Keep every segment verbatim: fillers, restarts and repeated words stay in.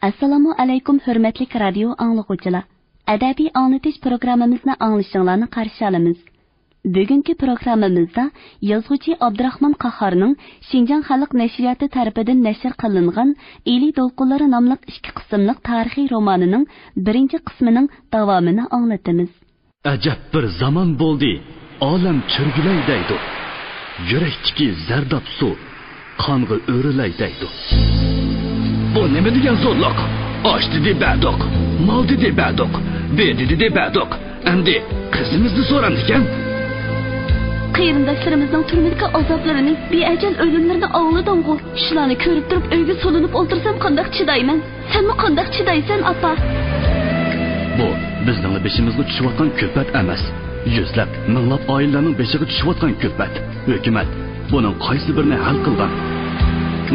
ئەسسالامۇ ئەلەيكۇم، ھۆرمەتلىك رادىيو ئاڭلىغۇچىلار! ئەدەبىي ئاڭلىتىش پروگراممىمىزنى ئاڭلىشىڭلارنى قارشى ئالىمىز. بۈگۈنكى پروگراممىمىزدا يازغۇچى ئابدۇراخمان قاھارنىڭ شىنجاڭ خەلق نەشرىياتى تەرىپىدىن نەشر قىلىنغان ئىلى دولقۇنلىرى ناملىق ئىككى قىسىملىق تارىخىي رومانىنىڭ بىرىنچى قىسمىنىڭ داۋامىنى ئاڭلىتىمىز. ئەجەب بىر زامان بولدى، ئالەم چۆرگۈلەي دەيدۇ. يۈرەكتىكى زەرداب سۇ قانغا ئۆرۈلەي دەيدۇ. بۇ نېمە دېگەن زورلۇق؟ ئاش دېدى بەردۇق، مال دېدى بەردۇق، بېدە دېدى بەردۇق. ئەمدى قىزىمىزنى سورامدىكەن؟ قېرىنداشلىرىمىزنىڭ تۈرمىدىكى ئازابلىرىنى، بىئەجەل ئۆلۈملىرىنى ئاڭلىدىڭغۇ؟ شۇلارنى كۆرۈپ تۇرۇپ ئۆيگە سولىنىپ ئولتۇرسام قانداق چىدايمەن؟ سەنمۇ قانداق چىدايسەن، ئاپا؟ بۇ بىزنىڭلا بېشىمىزغا چۈشۈۋاتقان كۈلپەت ئەمەس. يۈزلەپ، مىڭلاپ ئائىلىلەرنىڭ بېشىغا چۈشۈۋاتقان كۈلپەت. ھۆكۈمەت بۇنىڭ قايسى بىرىنى ھەل قىلغان؟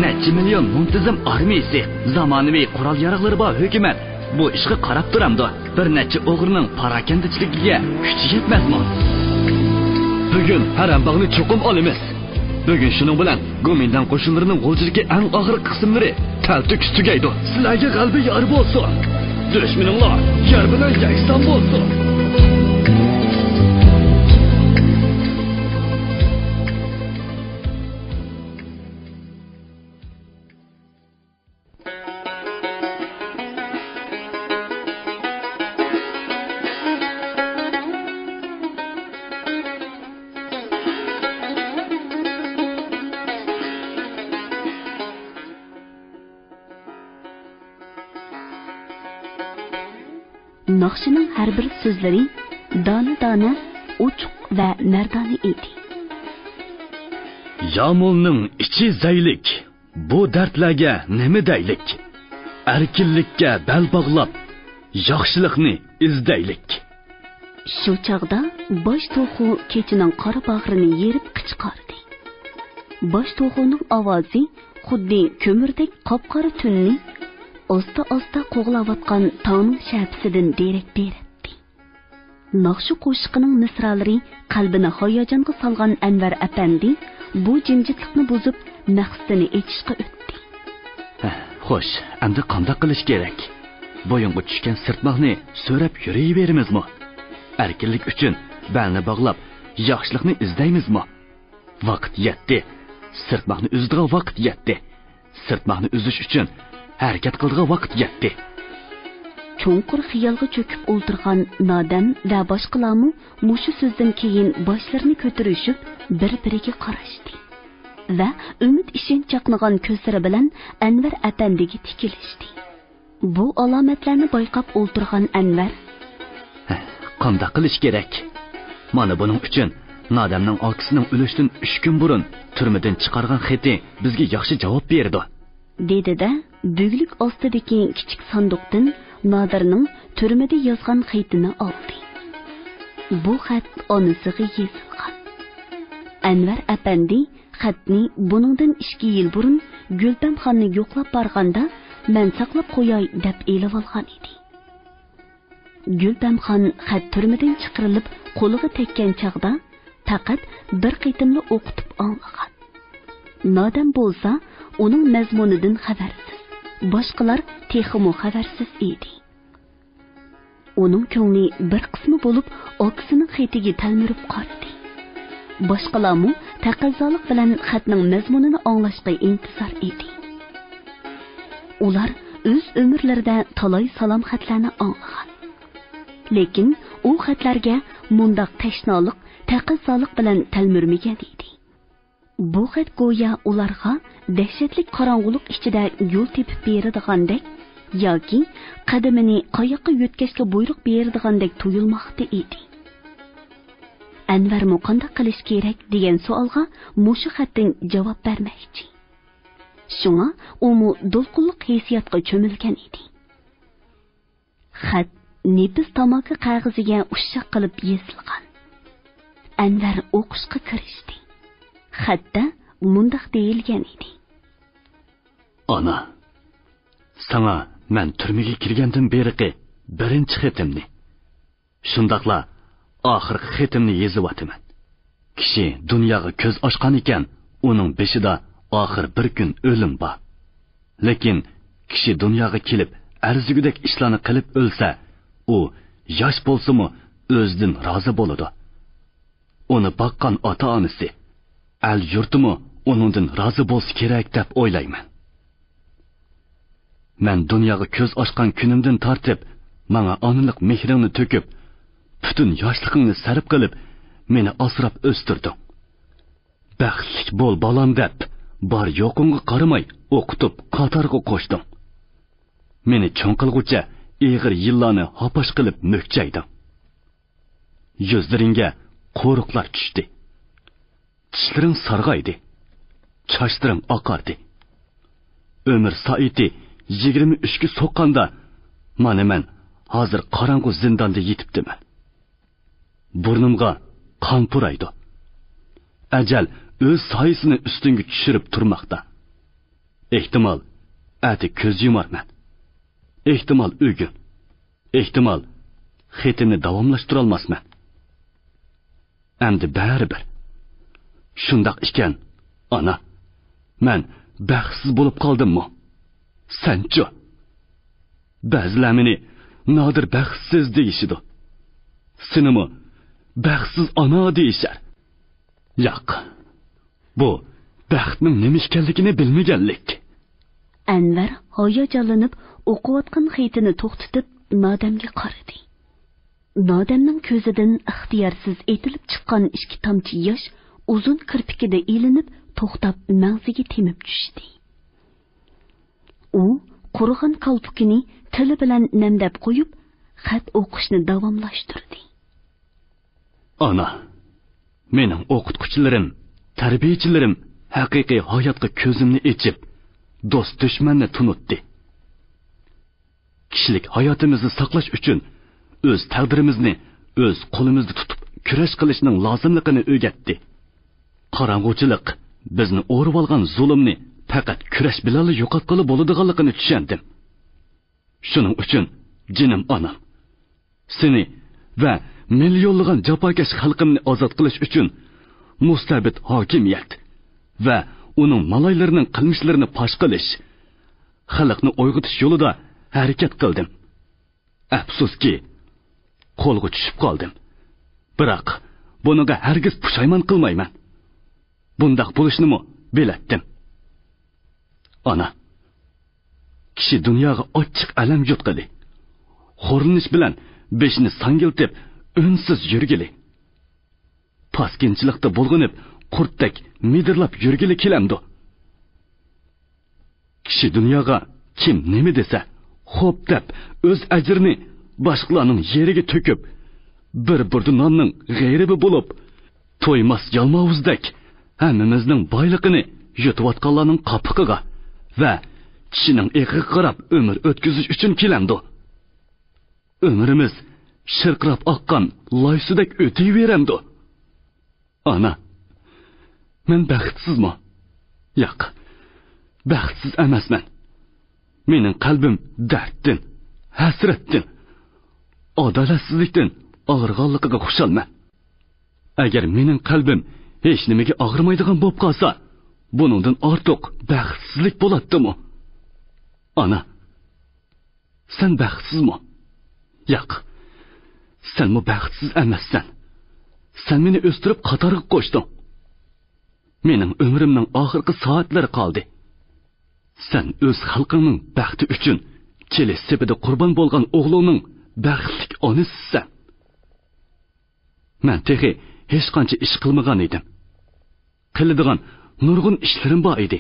نەچچە مىليون مۇنتىزىم ئارمىيىسى، زامانىۋى قورال-ياراغلىرى بار ھۆكۈمەت بۇ ئىشقا قاراپ تۇرامدۇ؟ بىر نەچچە ئوغرىنىڭ پاراكەندىچىلىكىگە كۈچى يەتمەسمۇ؟ بۈگۈن ھەرەمباغنى چوقۇم ئالىمىز. بۈگۈن شۇنىڭ بىلەن گومىنداڭ قوشۇنلىرىنىڭ غۇلجىدىكى ئەڭ ئاخىرقى قىسىملىرى تەلتۆكۈس تۈگەيدۇ. سىلەرگە غەلىبە يار بولسۇن! دۈشمىنىڭلار يەر بىلەن يەكسان بولسۇن! ناخشىنىڭ ھەر بىر سۆزلىرى دانە-دانە، ئوچۇق ۋە مەردانە ئىدى. يامۇلنىڭ ئىچى زەيلىك، بۇ دەردلەرگە نېمە دەيلىك؟ ئەركىنلىككە بەل باغلاپ، ياخشىلىقنى ئىزدەيلىك. شۇ چاغدا باش توخۇ كېچىنىڭ قارا باغرىنى يېرىپ قىچقاردى. باش توخۇنىڭ ئاۋازى خۇددى كۆمۈردەك قاپقارا تۈننى ئاستا-ئاستا قوغلاۋاتقان تاڭنىڭ شەپىسىدىن دېرەك بېرەتتى. ناخشا قوشىقىنىڭ مىسرالىرى قەلبىنى ھاياجانغا سالغان ئەنۋەر ئەپەندى بۇ جىمجىتلىقنى بۇزۇپ، مەقسىتىنى ئېيتىشقا ئۆتتى. ھە، خوش، ئەمدى قانداق قىلىش كېرەك؟ بويۇنغا چۈشكەن سىرتماقنى سۆرەپ يۈرۈۋېرىمىزمۇ؟ ئەركىنلىك ئۈچۈن بەلنى باغلاپ، ياخشىلىقنى ئىزدەيمىزمۇ؟ ۋاقىت يەتتى. سىرتماقنى ئۈزىدىغان ۋاقىت يەتتى. سىرتماقنى ئۈزۈش ئۈچۈن ھەرىكەت قىلىدىغان ۋاقىت يەتتى. چوڭقۇر خىيالغا چۆكۈپ ئولتۇرغان نادەم ۋە باشقىلارمۇ مۇشۇ سۆزدىن كېيىن باشلىرىنى كۆتۈرۈشۈپ، بىر-بىرىگە قاراشتى ۋە ئۈمىد ئىشەنچ چاقنىغان كۆزلىرى بىلەن ئەنۋەر ئەپەندىگە تىكىلىشتى. بۇ ئالامەتلەرنى بايقاپ ئولتۇرغان ئەنۋەر: قانداق قىلىش كېرەك؟ مانا بۇنىڭ ئۈچۈن نادەمنىڭ ئاكىسىنىڭ ئۆلۈشتىن ئۈچ كۈن بۇرۇن تۈرمىدىن چىقارغان خېتى بىزگە ياخشى جاۋاب بېرىدۇ، دېدى-دە، بۈگلۈك ئاستىدىكى كىچىك ساندۇقتىن نادىرنىڭ تۈرمىدە يازغان خېتىنى ئالدى. بۇ خەت ئانىسىغا يېزىلغان. ئەنۋەر ئەپەندى خەتنى بۇنىڭدىن ئىككى يىل بۇرۇن گۈلپەمخاننى يوقلاپ بارغاندا مەن ساقلاپ قوياي دەپ ئېلىۋالغان ئىدى. گۈلپەمخان خەت تۈرمىدىن چىقىرىلىپ قولىغا تەگكەن چاغدا پەقەت بىر قېتىملا ئوقۇتۇپ ئاڭلىغان. نادەم بولسا ئۇنىڭ مەزمۇنىدىن خەۋەرسىز، باشقىلار تېخىمۇ خەۋەرسىز ئىدى. ئۇنىڭ كۆڭلى بىر قىسمى بولۇپ، ئاكىسىنىڭ خېتىگە تەلمۈرۈپ قارىدى. باشقىلارمۇ تەقەززالىق بىلەن خەتنىڭ مەزمۇنىنى ئاڭلاشقا ئىنتىزار ئىدى. ئۇلار ئۆز ئۆمۈرلىرىدە تالاي سالام خەتلەرنى ئاڭلىغان. لېكىن ئۇ خەتلەرگە مۇنداق تەشنالىق، تەقەززالىق بىلەن تەلمۈرمىگەن ئىدى. بۇ خەت گويا ئۇلارغا دەھشەتلىك قاراڭغۇلۇق ئىچىدە يول تېپىپ بېرىدىغاندەك ياكى قەدىمىنى قاياققا يۆتكەشكە بۇيرۇق بېرىدىغاندەك تۇيۇلماقتا ئىدى. ئەنۋەرمۇ قانداق قىلىش كېرەك دېگەن سوئالغا مۇشۇ خەتتىن جاۋاب بەرمەكچى. شۇڭا ئۇمۇ دولقۇنلۇق ھېسسىياتقا چۆمۈلگەن ئىدى. خەت نېپىز تاماكا قەغىزىگە ئۇششاق قىلىپ يېزىلغان. ئەنۋەر ئوقۇشقا كىرىشتى. خەتتە مۇنداق دېيىلگەن ئىدى. ئانا، ساڭا مەن تۈرمىگە كىرگەندىن بېرىقى بىرىنچى خېتىمنى، شۇنداقلا ئاخىرقى خېتىمنى يېزىۋاتىمەن. كىشى دۇنياغا كۆز ئاچقان ئىكەن، ئۇنىڭ بېشىدا ئاخىر بىر كۈن ئۆلۈم بار. لېكىن كىشى دۇنياغا كېلىپ، ئەرزىگۈدەك ئىشلارنى قىلىپ ئۆلسە، ئۇ ياش بولسىمۇ ئۆزىدىن رازى بولىدۇ. ئۇنى باققان ئاتا-ئانىسى، ئەل-يۇرتىمۇ ئۇنىڭدىن رازى بولسا كېرەك دەپ ئويلايمەن. مەن دۇنياغا كۆز ئاچقان كۈنۈمدىن تارتىپ، ماڭا ئانىلىق مېھرىڭنى تۆكۈپ، پۈتۈن ياشلىقىڭنى سەرپ قىلىپ، مېنى ئاسراپ ئۆستۈردۈڭ. «بەختلىك بول، بالام» دەپ، بار-يوقۇڭغا قارىماي ئوقۇتۇپ قاتارغا قوشتۇڭ. مېنى چوڭ قىلغۇچە ئېغىر يىللارنى ھاپاش قىلىپ مۈكچەيدىڭ. يۈزلىرىڭگە قورۇقلار چۈشتى. چىشلىرىڭ سارغايدى. چاچلىرىڭ ئاقاردى. ئۆمۈر سائىتى يىگىرمە ئۈچكە سوققاندا، مانا مەن ھازىر قاراڭغۇ زىنداندا يېتىپتىمەن. بۇرنۇمغا قان پۇرايدۇ. ئەجەل ئۆز سايىسىنى ئۈستۈڭگە چۈشۈرۈپ تۇرماقتا. ئېھتىمال، ئەتە كۆز يۇمارمەن. ئېھتىمال، ئۆگۈن. ئېھتىمال، خېتىمنى داۋاملاشتۇرالماسمەن. ئەمدى بەرىبىر. شۇنداق ئىكەن، ئانا، مەن بەختسىز بولۇپ قالدىممۇ؟ سەنچۇ؟ بەزىلەر مېنى نادىر بەختسىز دېيىشىدۇ. سېنىمۇ بەختسىز ئانا دېيىشەر. ياق، بۇ بەختنىڭ نېمە ئىكەنلىكىنى بىلمىگەنلىك. ئەنۋەر ھاياجانلىنىپ ئوقۇۋاتقان خېتىنى توختىتىپ، نادەمگە قارىدى. نادەمنىڭ كۆزىدىن ئىختىيارسىز ئېتىلىپ چىققان ئىككى تامچە ياش ئۇزۇن كىرپىكىدە ئىلىنىپ، توختاپ مەڭزىگە تېمىپ چۈشتى. ئۇ قۇرۇغان كالپۇكىنى تىلى بىلەن نەمدەپ قويۇپ، خەت ئوقۇشنى داۋاملاشتۇردى. ئانا، مېنىڭ ئوقۇتقۇچىلىرىم، تەربىيەچىلىرىم ھەقىقىي ھاياتقا كۆزۈمنى ئېچىپ، دوست-دۈشمەننى تونۇتتى. كىشىلىك ھاياتىمىزنى ساقلاش ئۈچۈن ئۆز تەقدىرىمىزنى ئۆز قولىمىزدا تۇتۇپ كۈرەش قىلىشنىڭ لازىملىقىنى ئۆگەتتى. قاراڭغۇچىلىق بىزنى ئورىۋالغان زۇلۇمنى پەقەت كۈرەش بىلەنلا يوقاتقىلى بولىدىغانلىقىنى چۈشەندىم. شۇنىڭ ئۈچۈن، جېنىم ئانام، سېنى ۋە مىليونلىغان جاپاكەش خەلقىمنى ئازاد قىلىش ئۈچۈن مۇستەبىت ھاكىمىيەت ۋە ئۇنىڭ مالايلىرىنىڭ قىلمىشلىرىنى پاش قىلىش، خەلقنى ئويغىتىش يولىدا ھەرىكەت قىلدىم. ئەپسۇسكى، قولغا چۈشۈپ قالدىم. بىراق، بۇنىڭغا ھەرگىز پۇشايمان قىلمايمەن. بۇنداق بولۇشنىمۇ بىلەتتىم. ئانا، كىشى دۇنياغا ئاچچىق ئەلەم يۇتقىلى، خورلىنىش بىلەن بېشىنى ساڭگىلىتىپ ئۈنسىز يۈرگىلى، پاسكىنىچىلىقتا بۇلغىنىپ قۇرتتەك مىدىرلاپ يۈرگىلى كېلەمدۇ؟ كىشى دۇنياغا كىم نېمە دېسە، خوپ دەپ، ئۆز ئەجرىنى باشقىلارنىڭ يېرىگە تۆكۈپ، بىر بۇردا ناننىڭ غېرىبى بولۇپ، تويماس يالماۋۇزدەك ھەممىمىزنىڭ بايلىقىنى يۇتۇۋاتقانلارنىڭ قاپىقىغا ۋە چىشىنىڭ ئېقىغا قاراپ ئۆمۈر ئۆتكۈزۈش ئۈچۈن كېلەمدۇ؟ ئۆمرىمىز شىرقىراپ ئاققان لاي سۇدەك ئۆتۈۋېرەمدۇ؟ ئانا، مەن بەختسىزمۇ؟ ياق، بەختسىز ئەمەسمەن. مېنىڭ قەلبىم دەردتىن، ھەسرەتتىن، ئادالەتسىزلىكتىن ئاغرىغانلىقىغا خۇشالمەن. ئەگەر مېنىڭ قەلبىم ھېچنېمىگە ئاغرىمايدىغان بولۇپ قالسا، بۇنىڭدىن ئارتۇق بەختسىزلىك بولاتتىمۇ؟ ئانا، سەن بەختسىزمۇ؟ ياق، سەنمۇ بەختسىز ئەمەسسەن. سەن مېنى ئۆستۈرۈپ قاتارغا قوشتۇڭ. مېنىڭ ئۆمرۈمنىڭ ئاخىرقى سائەتلىرى قالدى. سەن ئۆز خەلقىڭنىڭ بەختى ئۈچۈن چىلى سېپىدە قۇربان بولغان ئوغلۇڭنىڭ بەختلىك ئانىسىسەن. مەن تېخى ھېچقانچە ئىش قىلمىغان ئىدىم. قىلىدىغان نۇرغۇن ئىشلىرىم بار ئىدى.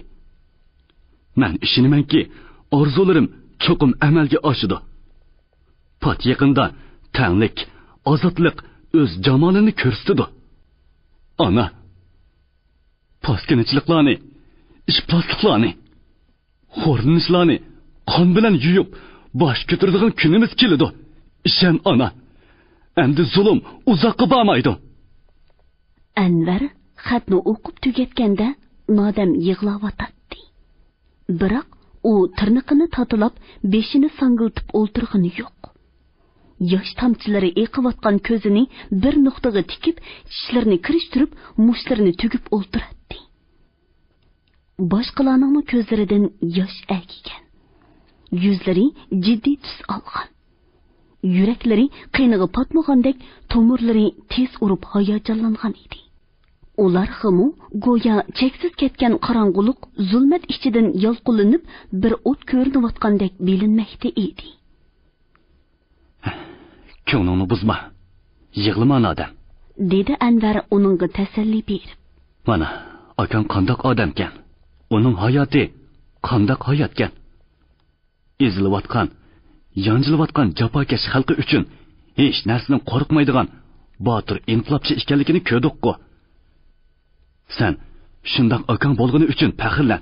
مەن ئىشىنىمەنكى، ئارزۇلىرىم چوقۇم ئەمەلگە ئاشىدۇ. پات يېقىندا تەڭلىك، ئازادلىق ئۆز جامالىنى كۆرسىتىدۇ. ئانا، پاسكىنىچىلىقلارنى، ئىپلاسلىقلارنى، خورلىنىشلارنى قان بىلەن يۇيۇپ، باش كۆتۈرىدىغان كۈنىمىز كېلىدۇ. ئىشەن، ئانا، ئەمدى زۇلۇم ئۇزاققا بارمايدۇ. ئەنۋەر خەتنى ئوقۇپ تۈگەتكەندە، نادەم يىغلاۋاتاتتى. بىراق ئۇ تىرنىقىنى تاتىلاپ، بېشىنى ساڭگىلىتىپ ئولتۇرغىنى يوق. ياش تامچىلىرى ئېقىۋاتقان كۆزىنى بىر نۇقتىغا تىكىپ، چىشلىرىنى كىرىشتۈرۈپ، مۇشتلىرىنى تۈگۈپ ئولتۇراتتى. باشقىلارنىڭمۇ كۆزلىرىدىن ياش ئەگىگەن. يۈزلىرى جىددىي تۈس ئالغان. يۈرەكلىرى قېنىغا پاتمىغاندەك، تومۇرلىرى تېز ئۇرۇپ ھاياجانلانغان ئىدى. ئۇلار خىمۇ گويا چەكسىز كەتكەن قاراڭغۇلۇق، زۇلمەت ئىچىدىن يالقۇنلىنىپ، بىر ئوت كۆرۈنۈۋاتقاندەك بىلىنمەكتە ئىدى. كۆڭلۈڭنى بۇزما، يىغلىما نادەم، دېدى ئەنۋەر ئۇنىڭغا تەسەللى بېرىپ. مانا، ئاكاڭ قانداق ئادەمكەن، ئۇنىڭ ھاياتى قانداق ھاياتكەن. ئېزىلىۋاتقان، يانجىلىۋاتقان جاپاكەش خەلقى ئۈچۈن ھېچ نەرسىدىن قورقمايدىغان باتۇر ئىنقىلابچى ئىكەنلىكىنى كۆردۇققۇ. سەن شۇنداق ئاكاڭ بولغىنى ئۈچۈن پەخىرلەن،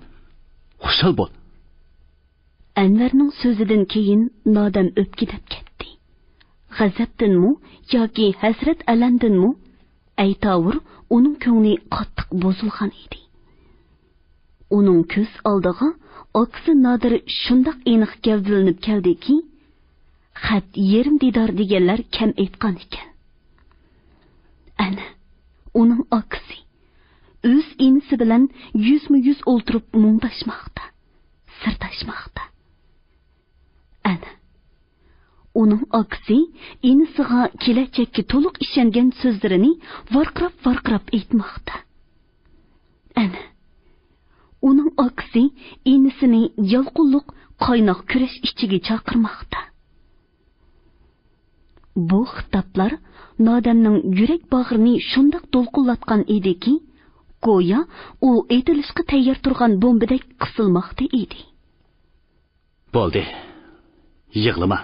خۇشال بول. ئەنۋەرنىڭ سۆزىدىن كېيىن نادەم ئۆپكىدەپ كەتتى. غەزەپتىنمۇ ياكى ھەسرەت-ئەلەمدىنمۇ، ئەيتاۋۇر، ئۇنىڭ كۆڭلى قاتتىق بۇزۇلغان ئىدى. ئۇنىڭ كۆز ئالدىغا ئاكىسى نادىر شۇنداق ئېنىق گەۋدىلىنىپ كەلدىكى، خەت يېرىم دىدار دېگەنلەر كەم ئېيتقان ئىكەن. ئەنە، ئۇنىڭ ئاكىسى ئۆز ئىنىسى بىلەن يۈزمۇ يۈز ئولتۇرۇپ مۇڭداشماقتا، سىرداشماقتا. ئەنە، ئۇنىڭ ئاكىسى ئىنىسىغا كېلەچەككە تولۇق ئىشەنگەن سۆزلىرىنى ۋارقىراپ-ۋارقىراپ ئېيتماقتا. ئەنە، ئۇنىڭ ئاكىسى ئىنىسىنى يالقۇنلۇق قايناق كۈرەش ئىچىگە چاقىرماقتا. بۇ خىتابلار نادەمنىڭ يۈرەك باغرىنى شۇنداق دولقۇنلاتقان ئىدىكى، گويا ئۇ ئېتىلىشقا تەييار تۇرغان بومبىدەك قىسىلماقتا ئىدى. بولدى، يىغلىما.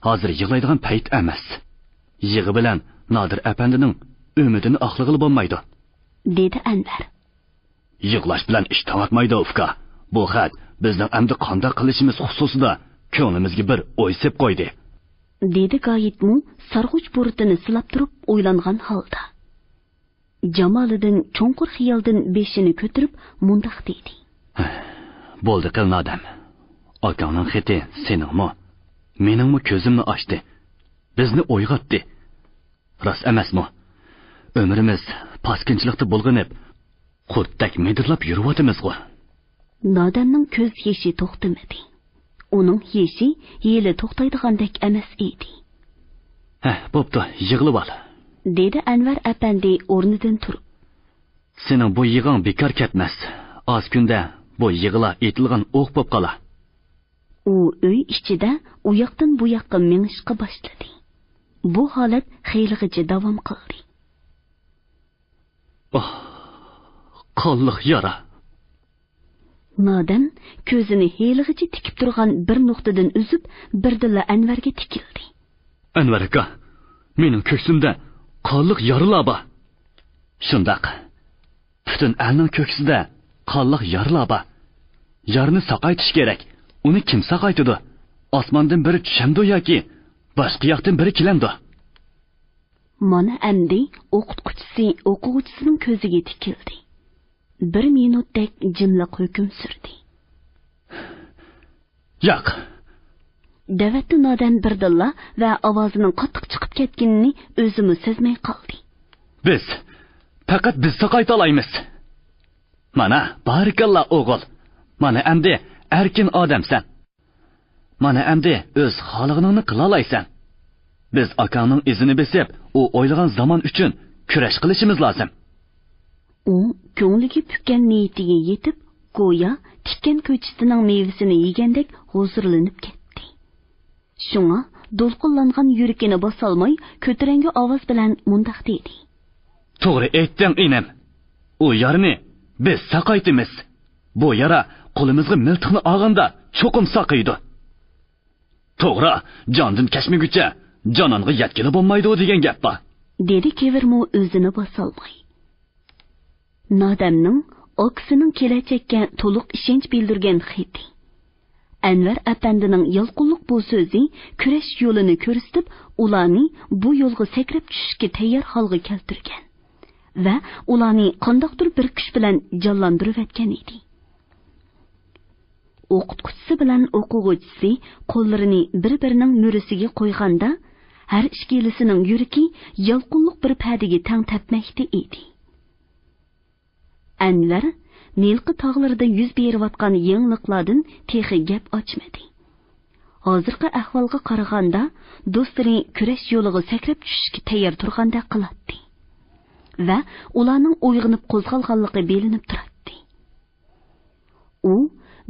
ھازىر يىغلايدىغان پەيت ئەمەس. يىغا بىلەن نادىر ئەپەندىنىڭ ئۈمىدىنى ئاقلىغىلى بولمايدۇ، دېدى ئەنۋەر. يىغلاش بىلەن ئىش تاڭاتمايدۇ، ئۇكا. بۇ خەت بىزنىڭ ئەمدى قانداق قىلىشىمىز خۇسۇسىدا كۆڭلىمىزگە بىر ئوي سېلىپ قويدى، دېدى گايىتمۇ سارغۇچ بۇرۇتىنى سىلاپ تۇرۇپ ئويلانغان ھالدا. جامالىدىن چوڭقۇر خىيالدىن بېشىنى كۆتۈرۈپ مۇنداق دېدى. بولدى قىل نادەم. ئاكاڭنىڭ خېتى سېنىڭمۇ، مېنىڭمۇ كۆزۈمنى ئاچتى. بىزنى ئويغاتتى. راست ئەمەسمۇ؟ ئۆمرىمىز پاسكىنچىلىقتا بۇلغىنىپ، قۇرتتەك مىدىرلاپ يۈرۈۋاتىمىزغۇ. نادەمنىڭ كۆز يېشى توختىمىدى. ئۇنىڭ يېشى ھېلى توختايدىغاندەك ئەمەس ئىدى. ھە، بوپتۇ، يىغلىۋال، دېدى ئەنۋەر ئەپەندى ئورنىدىن تۇرۇپ. سېنىڭ بۇ يىغاڭ بىكار كەتمەس. ئاز كۈندە بۇ يىغىلا ئېتىلغان ئوق بوپ قالا. ئۇ ئۆي ئىچىدە ئۇياقتىن بۇياققا مېڭىشقا باشلىدى. بۇ ھالەت خېلىغىچە داۋام قىلدى. ئاھ، قانلىق يارا. نادەم كۆزىنى ھېلىغىچە تىكىپ تۇرغان بىر نۇقتىدىن ئۈزۈپ، بىردىنلا ئەنۋەرگە تىكىلدى. ئەنۋەر ئاكا، مېنىڭ كۆكسۈمدە قانلىق يارىلار بار. شۇنداق. پۈتۈن ئەلنىڭ كۆكسىدە قانلىق يارىلار بار. يارىنى ساقايتىش كېرەك. ئۇنى كىم ساقايتىدۇ؟ ئاسماندىن بىرى چۈشەمدۇ ياكى باشقا ياقتىن بىرى كېلەمدۇ؟ مانا ئەمدى ئوقۇتقۇچىسى ئوقۇغۇچىسىنىڭ كۆزىگە تىكىلدى. بىر مىنۇتتەك جىملىق ھۆكۈم سۈردى. ياق! دەۋەتتى نادەم بىردىنلا ۋە ئاۋازىنىڭ قاتتىق چىقىپ كەتكىنىنى ئۆزىمۇ سەزمەي قالدى. بىز، پەقەت بىز ساقايتالايمىز. مانا، بارىكاللا ئوغۇل. مانا ئەمدى ئەركىن ئادەمسەن. مانا ئەمدى ئۆز خالىغىنىڭنى قىلالايسەن. بىز ئاكاڭنىڭ ئىزىنى بېسىپ، ئۇ ئويلىغان زامان ئۈچۈن كۈرەش قىلىشىمىز لازىم. ئۇ كۆڭلىگە پۈككەن نىيىتىگە يېتىپ، گويا تىككەن كۆچىتىنىڭ مېۋىسىنى يېگەندەك ھۇزۇرلىنىپ كەتتى. شۇڭا دولقۇنلانغان يۈرىكىنى باسالماي، كۆتۈرەڭگۈ ئاۋاز بىلەن مۇنداق دېدى. توغرا ئېيتتىڭ، ئىنىم. ئۇ يارىنى بىز ساقايتىمىز. بۇ يارا قولىمىزغا مىلتىقنى ئالغاندا چوقۇم ساقىيىدۇ. توغرا، جاندىن كەچمىگۈچە جانانغا يەتكىلى بولمايدۇ دېگەن گەپ بار، دېدى كېۋىرمۇ ئۆزىنى باسالماي. نادەمنىڭ ئاكىسىنىڭ كېلەچەككە تولۇق ئىشەنچ بىلدۈرگەن خېتى. ئەنۋەر ئەپەندىنىڭ يالقۇنلۇق بۇ سۆزى كۈرەش يولىنى كۆرسىتىپ، ئۇلارنى بۇ يولغا سەكرەپ چۈشۈشكە تەييار ھالغا كەلتۈرگەن ۋە ئۇلارنى قانداقتۇر بىر كۈچ بىلەن جانلاندۇرۇۋەتكەن ئىدى. ئوقۇتقۇچىسى بىلەن ئوقۇغۇچىسى قوللىرىنى بىر-بىرىنىڭ مۈرىسىگە قويغاندا، ھەر ئىككىلىسىنىڭ يۈرىكى يالقۇنلۇق بىر پەدىگە تەڭ تەپمەكتە ئىدى. ئەنۋەر ھېلىقى تاغلىرىدا يۈز بېرىۋاتقان يېڭىلىقلاردىن تېخى گەپ ئاچمىدى. ھازىرقى ئەھۋالغا قارىغاندا، دوستلىرى كۈرەش يولىغا سەكرەپ چۈشۈشكە تەييار تۇرغاندەك قىلاتتى ۋە ئۇلارنىڭ ئويغىنىپ قوزغالغانلىقى بىلىنىپ تۇراتتى. ئۇ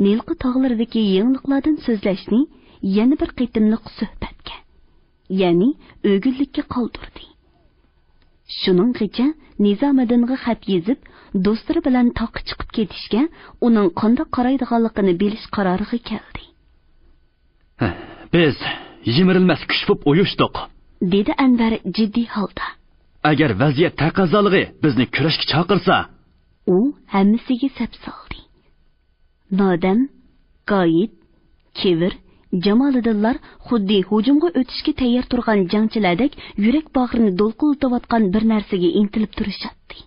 نىلقا تاغلىرىدىكى يېڭىلىقلاردىن سۆزلەشنى يەنە بىر قېتىملىق سۆھبەتكە، يەنى ئۆگۈنلۈككە قالدۇردى. شۇنىڭغىچە نىزامىدىنغا خەت يېزىپ، دوستلىرى بىلەن تاغقا چىقىپ كېتىشكە، ئۇنىڭ قانداق قارايدىغانلىقىنى بىلىش قارارىغا كەلدى. بىز يىمىرىلمەس كۈچ بولۇپ ئۇيۇشتۇق، دېدى ئەنۋەر جىددىي ھالدا. ئەگەر ۋەزىيەت تەقەززالىقى بىزنى كۈرەشكە چاقىرسا. ئۇ ھەممىسىگە سەپ سالدى. نادەم، گايىت، كېۋىر، جامالىدىنلار خۇددى ھۇجۇمغا ئۆتۈشكە تەييار تۇرغان جەڭچىلەردەك يۈرەك باغرىنى دولقۇنلىتىۋاتقان بىر نەرسىگە ئىنتىلىپ تۇرۇشاتتى.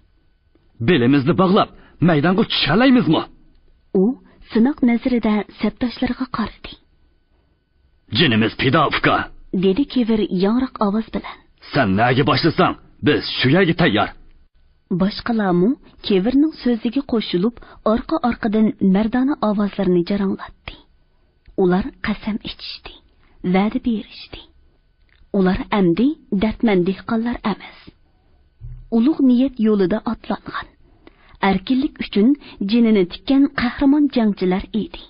بېلىمىزنى باغلاپ، مەيدانغا چۈشەلەيمىزمۇ؟ ئۇ سىناق نەزىرىدە سەپداشلىرىغا قارىدى. جېنىمىز پىدا، ئۇكا، دېدى كېۋىر ياڭراق ئاۋاز بىلەن. سەن نەگە باشلىساڭ، بىز شۇ يەرگە تەييار. باشقىلارمۇ كېۋىرنىڭ سۆزىگە قوشۇلۇپ، ئارقا-ئارقىدىن مەردانە ئاۋازلىرىنى جاراڭلاتتى. ئۇلار قەسەم ئىچىشتى، ۋەدە بېرىشتى. ئۇلار ئەمدى دەردمەن دېھقانلار ئەمەس. ئۇلۇغ نىيەت يولىدا ئاتلانغان، ئەركىنلىك ئۈچۈن جېنىنى تىككەن قەھرىمان جەڭچىلەر ئىدى.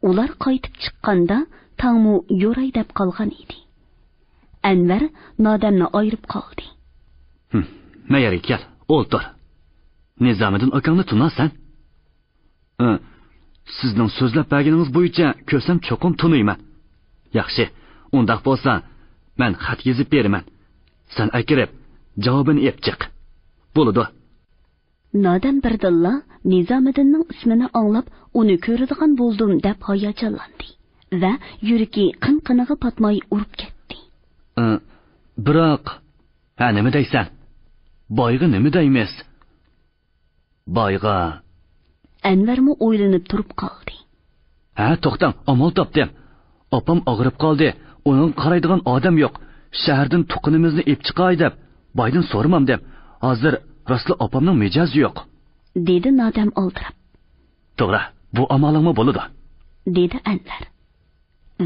ئۇلار قايتىپ چىققاندا تاڭمۇ يوراي دەپ قالغان ئىدى. ئەنۋەر نادەمنى ئايرىپ قالدى. ھىم، مەيەرگە كەل، ئولتۇر. نىزامىدىن ئاكاڭنى تونۇسەن؟ ھە، سىزنىڭ سۆزلەپ بەرگىنىڭىز بويىچە كۆرسەم چوقۇم تونۇيمەن. ياخشى، ئۇنداق بولسا، مەن خەت يېزىپ بېرىمەن. سەن ئەكىرىپ، جاۋابىنى ئېلىپ چىق. بولىدۇ. نادەم بىردىنلا نىزامىدىننىڭ ئىسمىنى ئاڭلاپ، ئۇنى كۆرىدىغان بولدۇم دەپ ھاياجانلاندى ۋە يۈرىكى قىن-قىنىغا پاتماي ئۇرۇپ كەتتى. ئى، بىراق، ھە، نېمە دەيسەن؟ بايغا نېمە دەيمىز؟ بايغا. ئەنۋەرمۇ ئويلىنىپ تۇرۇپ قالدى. ھە، توختاڭ، ئامال تاپتىم. ئاپام ئاغرىپ قالدى. ئۇنىڭغا قارايدىغان ئادەم يوق. شەھەردىن تۇغقىنىمىزنى ئېلىپ چىقاي دەپ، بايدىن سورىمامدىم. ھازىر راستلا ئاپامنىڭ مىجەزى يوق. دېدى نادەم ئالدىراپ. توغرا، بۇ ئامالىڭمۇ بولىدۇ. دېدى ئەنۋەر.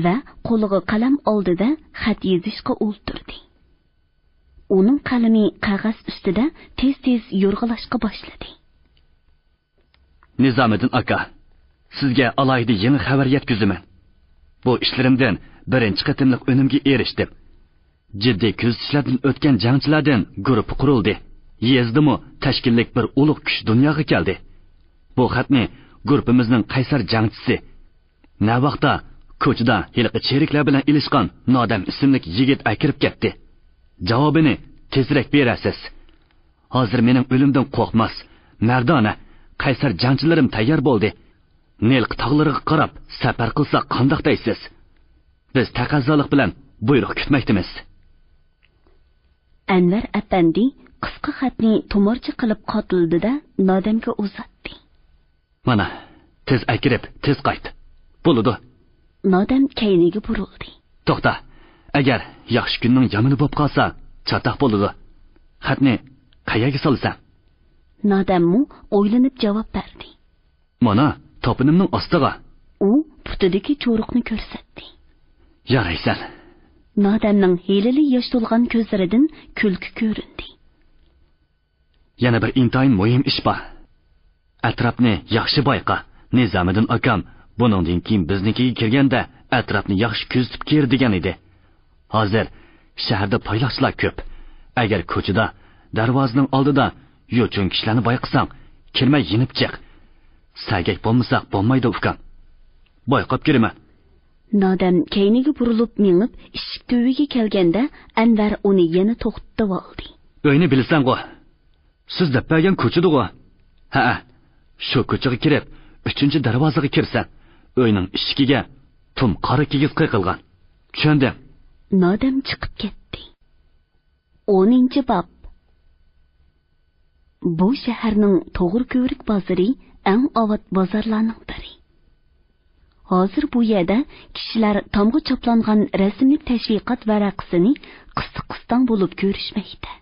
ۋە قولىغا قەلەم ئالدى-دە، خەت يېزىشقا ئولتۇردى. ئۇنىڭ قەلىمى قەغەز ئۈستىدە تېز-تېز يورغىلاشقا باشلىدى. نىزامىدىن ئاكا، سىزگە ئالاھىدە يېڭى خەۋەر يەتكۈزىمەن. بۇ ئىشلىرىمدىن بىرىنچى قېتىملىق ئۈنۈمگە ئېرىشتىم. جىددىي كۆزىتىشلەردىن ئۆتكەن جەڭچىلەردىن گۇرۇپپا قۇرۇلدى. يېزىدىمۇ تەشكىللىك بىر ئۇلۇغ كۈچ دۇنياغا كەلدى. بۇ خەتنى گۇرۇپپىمىزنىڭ قەيسەر جەڭچىسى، نەۋاختا كوچىدا ھېلىقى چېرىكلەر بىلەن ئېلىشقان نادەم ئىسىملىك يىگىت ئەكىرىپ كەتتى. جاۋابىنى تېزرەك بېرەرسىز. ھازىر مېنىڭ ئۆلۈمدىن قورقماس، مەردانە، قەيسەر جەڭچىلىرىم تەييار بولدى. نىلقا تاغلىرىغا قاراپ سەپەر قىلساق قانداق دەيسىز؟ بىز تەقەززالىق بىلەن بۇيرۇق كۈتمەكتىمىز. ئەنۋەر ئەپەندى قىسقا خەتنى تۇمارچە قىلىپ قاتلىدى-دە، نادەمگە ئۇزاتتى. مانا، تېز ئەكىرىپ، تېز قايت. بولىدۇ. نادەم كەينىگە بۇرۇلدى. توختا، ئەگەر ياخشى كۈننىڭ يامىنى بولۇپ قالسا، چاتاق بولىدۇ. خەتنى قەيەرگە سالىسەن؟ نادەممۇ ئويلىنىپ جاۋاب بەردى. مانا، تاپىنىمنىڭ ئاستىغا. ئۇ پۇتىدىكى چورۇقنى كۆرسەتتى. يارايسەن. نادەمنىڭ ھېلىلا ياش تولغان كۆزلىرىدىن كۈلكە كۆرۈندى. يەنە بىر ئىنتايىن مۇھىم ئىش بار. ئەتراپنى ياخشى بايقا. نىزامىدىن ئاكام بۇنىڭدىن كېيىن بىزنىڭكىگە كىرگەندە ئەتراپنى ياخشى كۆزىتىپ كىر دېگەن ئىدى. ھازىر شەھەردە پايلاقچىلار كۆپ. ئەگەر كوچىدا، دەرۋازىنىڭ ئالدىدا يوچۇن كىشىلەرنى بايقىساڭ، كىرمەي يېنىپ چىق. سەگەك بولمىساق بولمايدۇ، ئۇكام. بايقاپ كىرىمەن. نادەم كەينىگە بۇرۇلۇپ مېڭىپ، ئىشىك تۈۋىگە كەلگەندە، ئەنۋەر ئۇنى يەنە توختىتىۋالدى. ئۆينى بىلىسەنغۇ؟ سىز دەپ بەرگەن كوچىدىغۇ؟ ھەئە، شۇ كوچىغا كىرىپ، ئۈچىنچى دەرۋازىغا كىرىسەن. ئۆينىڭ ئىشىكىگە تۇم قارا كىگىز قېقىلغان. چۈشەندىم. نادەم چىقىپ كەتتى. ئونىنچى باب. بۇ شەھەرنىڭ توغرا كۆۋرۈك بازىرى ئەڭ ئاۋات بازارلارنىڭ بىرى. ھازىر بۇ يەردە كىشىلەر تامغا چاپلانغان رەسىملىك تەشۋىقات ۋەرەقىسىنى قىستاق-قىستاڭ بولۇپ كۆرۈشمەكتە.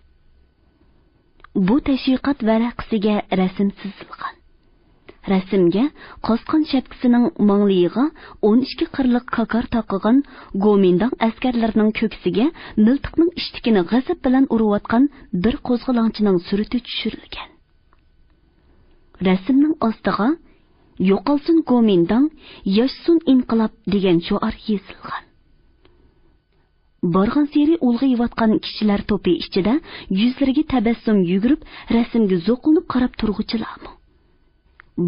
بۇ تەشۋىقات ۋەرەقىسىگە رەسىم سىزىلغان. رەسىمگە قاسقان شەپكىسىنىڭ ماڭلىيىغا ئون ئىككى قىرلىق كاكار تاقىغان گومىنداڭ ئەسكەرلىرىنىڭ كۆكسىگە مىلتىقنىڭ ئىشتىكىنى غەزەپ بىلەن ئۇرۇۋاتقان بىر قوزغىلاڭچىنىڭ سۈرىتى چۈشۈرۈلگەن. رەسىمنىڭ ئاستىغا «يوقالسۇن گومىنداڭ، ياشىسۇن ئىنقىلاب» دېگەن شوئار يېزىلغان. بارغانسېرى ئۇلغىيىۋاتقان كىشىلەر توپى ئىچىدە يۈزلىرىگە تەبەسسۇم يۈگۈرۈپ، رەسىمگە زوقلىنىپ قاراپ تۇرغۇچىلارمۇ؟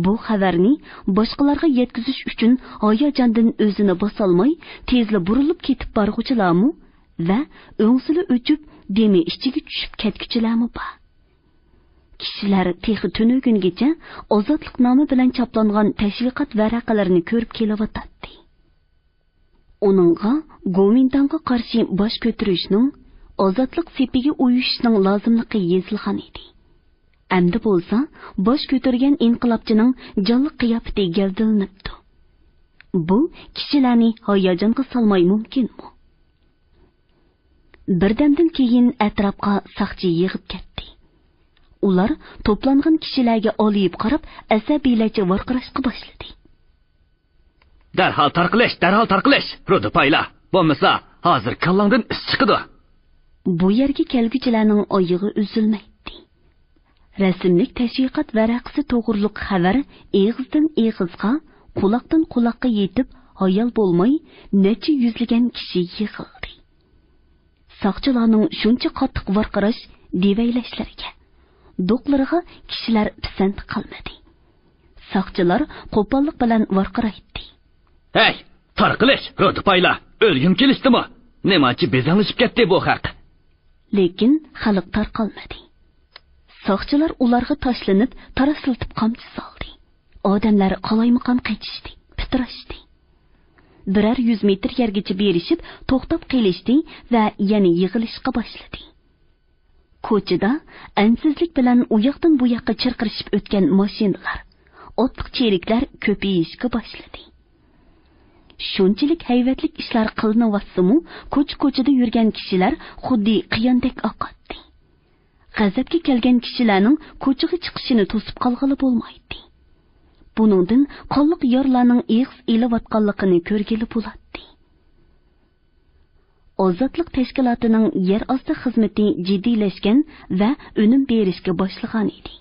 بۇ خەۋەرنى باشقىلارغا يەتكۈزۈش ئۈچۈن ھاياجاندىن ئۆزىنى باسالماي، تېزلا بۇرۇلۇپ كېتىپ بارغۇچىلارمۇ ۋە ئۆڭسىلى ئۆچۈپ، دېمى ئىچىگە چۈشۈپ كەتكۈچىلەرمۇ بار. كىشىلەر تېخى تۈنۈگۈنگىچە ئازادلىق نامى بىلەن چاپلانغان تەشۋىقات ۋەرەقىلىرىنى كۆرۈپ كېلىۋاتاتتى. ئۇنىڭغا گومىنداڭغا قارشى باش كۆتۈرۈشنىڭ، ئازادلىق سېپىگە ئۇيۇشۇشنىڭ لازىملىقى يېزىلغان ئىدى. ئەمدى بولسا باش كۆتۈرگەن ئىنقىلابچىنىڭ جانلىق قىياپىتى گەۋدىلىنىپتۇ. بۇ كىشىلەرنى ھاياجانغا سالماي مۇمكىنمۇ؟ بىردەمدىن كېيىن ئەتراپقا ساقچى يىغىپ كەتتى. ئۇلار توپلانغان كىشىلەرگە ئالىيىپ قاراپ، ئەسەبىيلەرچە ۋارقىراشقا باشلىدى. دەرھال تارقىلىش، دەرھال تارقىلىش! رۇدۇپايلا! بولمىسا، ھازىر كاللاڭدىن ئىس چىقىدۇ! بۇ يەرگە كەلگۈچىلەرنىڭ ئايىغى ئۈزۈلمەيتتى. رەسىملىك تەشۋىقات ۋەرەقىسى توغرۇلۇق خەۋەر ئېغىزدىن ئېغىزغا، قۇلاقتىن قۇلاققا يېتىپ، ھايال بولماي نەچچە يۈزلىگەن كىشى يىغىلدى. ساقچىلارنىڭ شۇنچە قاتتىق ۋارقىراش، دېۋەيلەشلىرىگە، دوقلىرىغا كىشىلەر پىسەنت قىلمىدى. ساقچىلار قوپاللىق بىلەن ۋارقىرايتتى. ھەي، تارقىلىش، رۇدۇپايلا! ئۆلگۈڭ كېلىشتىمۇ؟ نېمانچە بېزەڭلىشىپ كەتتى بۇ خەق! لېكىن خەلق تارقالمىدى. ساقچىلار ئۇلارغا تاشلىنىپ، تاراسلىتىپ قامچا سالدى. ئادەملەر قالايمىقان قېچىشتى، پىتىراشتى. بىرەر يۈز مېتىر يەرگىچە بېرىشىپ، توختاپ قېلىشتى ۋە يەنە يىغىلىشقا باشلىدى. كوچىدا ئەنسىزلىك بىلەن ئۇياقتىن بۇياققا چىرقىرىشىپ ئۆتكەن ماشىنىلار، ئوتلۇق چېرىكلەر كۆپىيىشكە باشلىدى. شۇنچىلىك ھەيۋەتلىك ئىشلار قىلىنىۋاتسىمۇ، كوچا-كوچىدا يۈرگەن كىشىلەر خۇددى قىياندەك ئاقاتتى. غەزەپكە كەلگەن كىشىلەرنىڭ كوچىغا چىقىشىنى توسۇپ قالغىلى بولمايتتى. بۇنىڭدىن قانلىق يارىلارنىڭ ئېغىز ئېلىۋاتقانلىقىنى كۆرگىلى بولاتتى. ئازادلىق تەشكىلاتىنىڭ يەر ئاستى خىزمىتى جىددىيلەشكەن ۋە ئۈنۈم بېرىشكە باشلىغانىدى.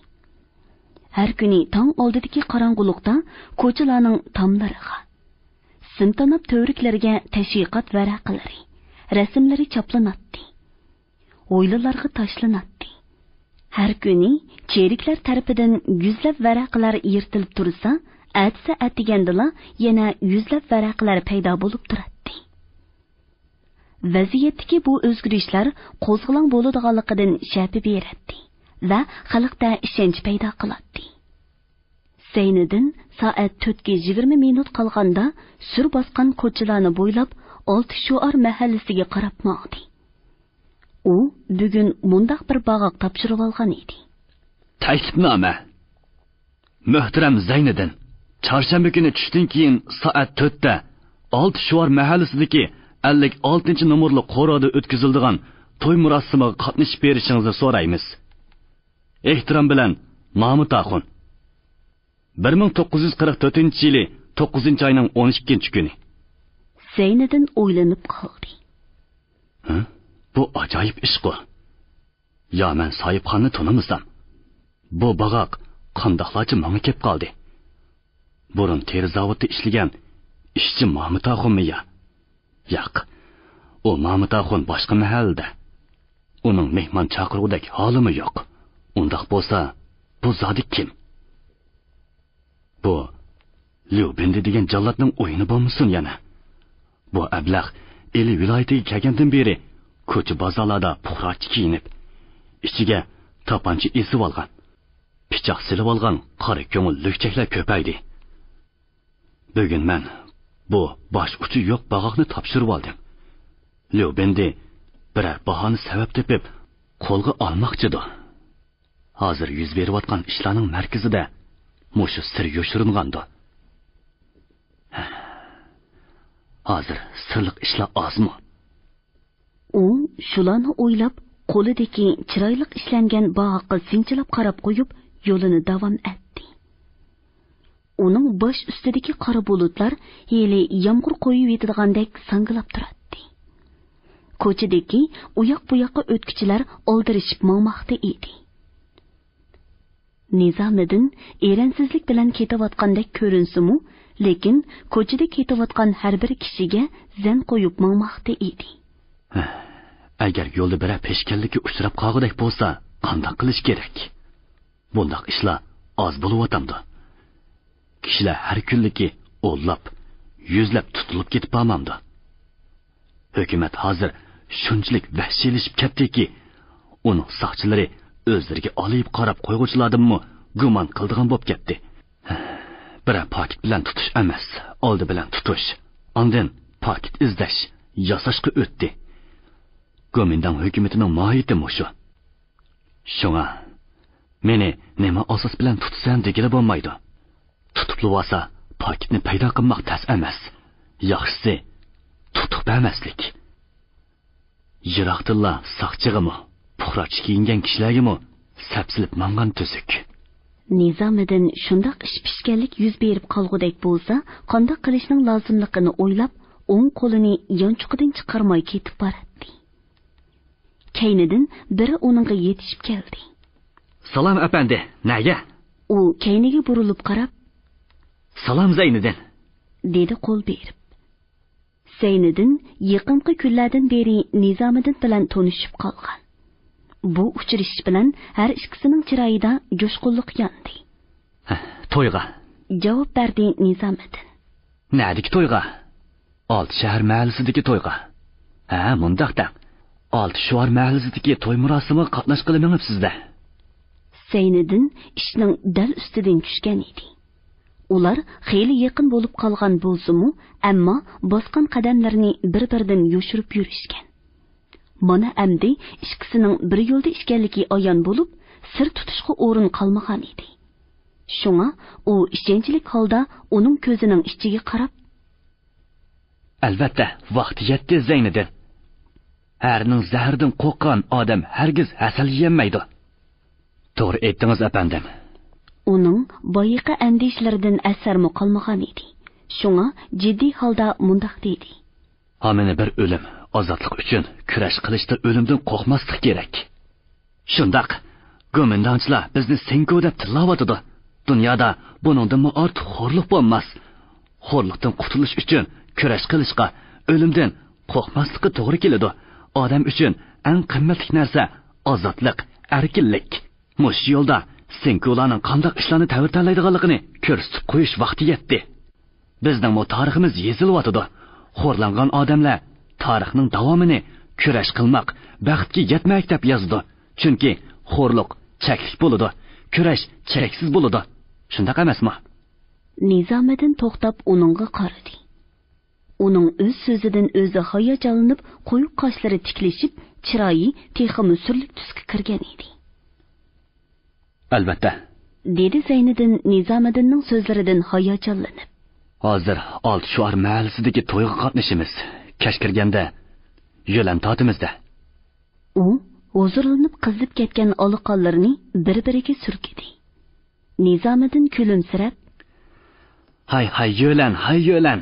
ھەر كۈنى تاڭ ئالدىدىكى قاراڭغۇلۇقتا كوچىلارنىڭ تاملىرىغا، سىم تاناپ تۈۋرۈكلىرىگە تەشۋىقات ۋەرەقىلىرى، رەسىملىرى چاپلىناتتى. ھويلىلارغا تاشلىناتتى. ھەر كۈنى چېرىكلەر تەرىپىدىن يۈزلەپ ۋەرەقىلەر يىرتىلىپ تۇرسا، ئەتىسى ئەتىگەندىلا يەنە يۈزلەپ ۋەرەقىلەر پەيدا بولۇپ تۇراتتى. ۋەزىيەتتىكى بۇ ئۆزگىرىشلەر قوزغىلاڭ بولىدىغانلىقىدىن شەپە بېرەتتى ۋە خەلقتە ئىشەنچ پەيدا قىلاتتى. زەينىدىن سائەت تۆتكە يىگىرمە مىنۇت قالغاندا سۈر باسقان كوچىلارنى بويلاپ، ئالتە شوئار مەھەللىسىگە قاراپ ماڭدى. ئۇ بۈگۈن مۇنداق بىر باغاق تاپشۇرۇۋالغان ئىدى. تەكلىپنامە. مۆھتەرەم زەينىدىن، چارشەنبە كۈنى چۈشتىن كېيىن سائەت تۆتتە ئالتە شوئار مەھەللىسىدىكى ئەللىك ئالتىنچى نومۇرلۇق قورۇدا ئۆتكۈزۈلىدىغان توي مۇراسىمىغا قاتنىشىپ بېرىشىڭىزنى سورايمىز. ئېھتىرام بىلەن، مامۇت ئاخۇن. بىر مىڭ توققۇز يۈز قىرىق تۆتىنچى يىلى توققۇزىنچى ئاينىڭ ئون ئىككىنچى كۈنى. زەينىدىن ئويلىنىپ قالدى. ھە؟ بۇ ئاجايىپ ئىشقۇ. يا مەن ساھىبخاننى تونۇمىسام؟ بۇ باغاق قانداقلارچە ماڭا كەپ قالدى؟ بۇرۇن تېرە زاۋۇتتا ئىشلىگەن ئىشچى مامۇت ئاخۇنمۇ يا؟ ياق، ئۇ مامۇت ئاخۇن باشقا مەھەللىدە. ئۇنىڭ مېھمان چاقىرغۇدەك ھالىمۇ يوق. ئۇنداق بولسا، بۇ زادى كىم؟ بۇ ليۇ بىندى دېگەن جاللاتنىڭ ئويۇنى بولمىسۇن يەنە؟ بۇ ئەبلەخ ئىلى ۋىلايىتىگە كەلگەندىن بېرى كوچا-بازارلاردا پۇقراچە كىيىنىپ، ئىچىگە تاپانچا ئېسىۋالغان، پىچاق سېلىۋالغان قارا كۆڭۈل لۈكچەكلەر كۆپەيدى. بۈگۈن مەن بۇ باش ئۇچى يوق باغاقنى تاپشۇرۇۋالدىم. ليۇ بىندى بىرەر باھانە سەۋەب تېپىپ قولغا ئالماقچىدۇ. ھازىر يۈز بېرىۋاتقان ئىشلارنىڭ مەركىزىدە مۇشۇ سىر يوشۇرۇنغاندۇ. ھازىر سىرلىق ئىشلار ئازمۇ؟ ئۇ شۇلارنى ئويلاپ، قولىدىكى چىرايلىق ئىشلەنگەن باغاققا سىنچىلاپ قاراپ قويۇپ، يولىنى داۋام ئەتتى. ئۇنىڭ باش ئۈستىدىكى قارا بۇلۇتلار ھېلى يامغۇر قويۇۋېتىدىغاندەك ساڭگىلاپ تۇراتتى. كوچىدىكى ئۇياق-بۇياققا ئۆتكۈچىلەر ئالدىرىشىپ ماڭماقتا ئىدى. نىزامىدىن ئېرەنسىزلىك بىلەن كېتىۋاتقاندەك كۆرۈنسىمۇ، لېكىن كوچىدا كېتىۋاتقان ھەر بىر كىشىگە زەن قويۇپ ماڭماقتا ئىدى. ئەگەر يولدا بىرەر پېشكەللىككە ئۇچراپ قالغۇدەك بولسا، قانداق قىلىش كېرەك؟ بۇنداق ئىشلار ئاز بولۇۋاتامدۇ؟ كىشىلەر ھەر كۈنلۈكى ئونلاپ، يۈزلەپ تۇتۇلۇپ كېتىپ بارمامدۇ؟ ھۆكۈمەت ھازىر شۇنچىلىك ۋەھشىيلىشىپ كەتتىكى، ئۇنىڭ ساقچىلىرى ئۆزلىرىگە ئالىيىپ قاراپ قويغۇچىلاردىنمۇ گۇمان قىلىدىغان بولۇپ كەتتى. بىرەر پاكىت بىلەن تۇتۇش ئەمەس، ئالدى بىلەن تۇتۇش، ئاندىن پاكىت ئىزدەش، ياساشقا ئۆتتى. گومىنداڭ ھۆكۈمىتىنىڭ ماھىيىتى مۇشۇ. شۇڭا، مېنى نېمە ئاساس بىلەن تۇتىسەن دېگىلى بولمايدۇ. تۇتۇپلا بولسا، پاكىتنى پەيدا قىلماق تەس ئەمەس. ياخشىسى، تۇتۇپ بەرمەسلىك. يىراقتىنلا ساقچىغىمۇ، پۇقراچە كىيىنگەن كىشىلەرگىمۇ سەپسېلىپ ماڭغان تۈزۈك. نىزامىدىن شۇنداق ئىش پىشكەنلىك يۈز بېرىپ قالغۇدەك بولسا، قانداق قىلىشنىڭ لازىملىقىنى ئويلاپ، ئوڭ قولىنى يانچۇقىدىن چىقارماي كېتىپ باراتتى. كەينىدىن بىرى ئۇنىڭغا يېتىشىپ كەلدى. سالام، ئەپەندى، نەگە؟ ئۇ كەينىگە بۇرۇلۇپ قاراپ، سالام، زەينىدىن، دېدى قول بېرىپ. زەينىدىن يېقىنقى كۈنلەردىن بېرى نىزامىدىن بىلەن تونۇشۇپ قالغان. بۇ ئۇچرىشىش بىلەن ھەر ئىككىسىنىڭ چىرايىدا جۇشقۇنلۇق ياندى. ھە، تويغا، جاۋاب بەردى نىزامىدىن. نەدىكى تويغا؟ ئالتە شەھەر مەھەللىسىدىكى تويغا. ھە، مۇنداق دەڭ. ئالتە شوئار مەھەللىسىدىكى توي مۇراسىمىغا قاتناشقىلى مېڭىپسىز-دە. زەينىدىن ئىشنىڭ دەل ئۈستىدىن چۈشكەن ئىدى. ئۇلار خېلى يېقىن بولۇپ قالغان بولسىمۇ، ئەمما باسقان قەدەملىرىنى بىر-بىرىدىن يوشۇرۇپ يۈرۈشكەن. مانا ئەمدى ئىككىسىنىڭ بىر يولدا ئىكەنلىكى ئايان بولۇپ، سىر تۇتۇشقا ئورۇن قالمىغان ئىدى. شۇڭا ئۇ ئىشەنچلىك ھالدا ئۇنىڭ كۆزىنىڭ ئىچىگە قاراپ، ئەلۋەتتە، ۋاقتى يەتتى، زەينىدىن. ھەرىنىڭ زەھىرىدىن قورققان ئادەم ھەرگىز ھەسەل يېيەلمەيدۇ. توغرا ئېيتتىڭىز، ئەپەندىم. ئۇنىڭ بايىقى ئەندىشىلىرىدىن ئەسەرمۇ قالمىغان ئىدى. شۇڭا جىددىي ھالدا مۇنداق دېدى. ھامىنى بىر ئۆلۈم، ئازادلىق ئۈچۈن كۈرەش قىلىشتا ئۆلۈمدىن قورقماسلىق كېرەك. شۇنداق، گومىنداڭچىلار بىزنى سېنكۇ دەپ تىللاۋاتىدۇ. دۇنيادا بۇنىڭدىنمۇ ئارتۇق خورلۇق بولماس. خورلۇقتىن قۇتۇلۇش ئۈچۈن كۈرەش قىلىشقا، ئۆلۈمدىن قورقماسلىققا توغرا كېلىدۇ. ئادەم ئۈچۈن ئەڭ قىممەتلىك نەرسە ئازادلىق، ئەركىنلىك. مۇشۇ يولدا سېنكۇلارنىڭ قانداق ئىشلارنى تەۋرىتەلەيدىغانلىقىنى كۆرسىتىپ قويۇش ۋاقتى يەتتى. بىزنىڭمۇ تارىخىمىز يېزىلىۋاتىدۇ. خورلانغان ئادەملەر تارىخنىڭ داۋامىنى كۈرەش قىلماق، بەختكە يەتمەك دەپ يازىدۇ. چۈنكى خورلۇق چەكلىك بولىدۇ، كۈرەش چەكسىز بولىدۇ. شۇنداق ئەمەسمۇ؟ نىزامىدىن توختاپ ئۇنىڭغا قارىدى. ئۇنىڭ ئۆز سۆزىدىن ئۆزى ھاياجانلىنىپ، قويۇق قاشلىرى تىكلىشىپ، چىرايى تېخىمۇ سۈرلۈك تۈسكە كىرگەن ئىدى. ئەلۋەتتە، دېدى زەينىدىن نىزامىدىننىڭ سۆزلىرىدىن ھاياجانلىنىپ. ھازىر ئالتە شوئار مەھەللىسىدىكى تويغا قاتنىشىمىز. كەچ كىرگەندە يۆلەن تارتىمىز-دە. ئۇ ھۇزۇرلىنىپ قىزىپ كەتكەن ئالىقانلىرىنى بىر-بىرىگە سۈركىدى. نىزامىدىن كۈلۈمسىرەپ، ھاي، ھاي، يۆلەن، ھاي، يۆلەن!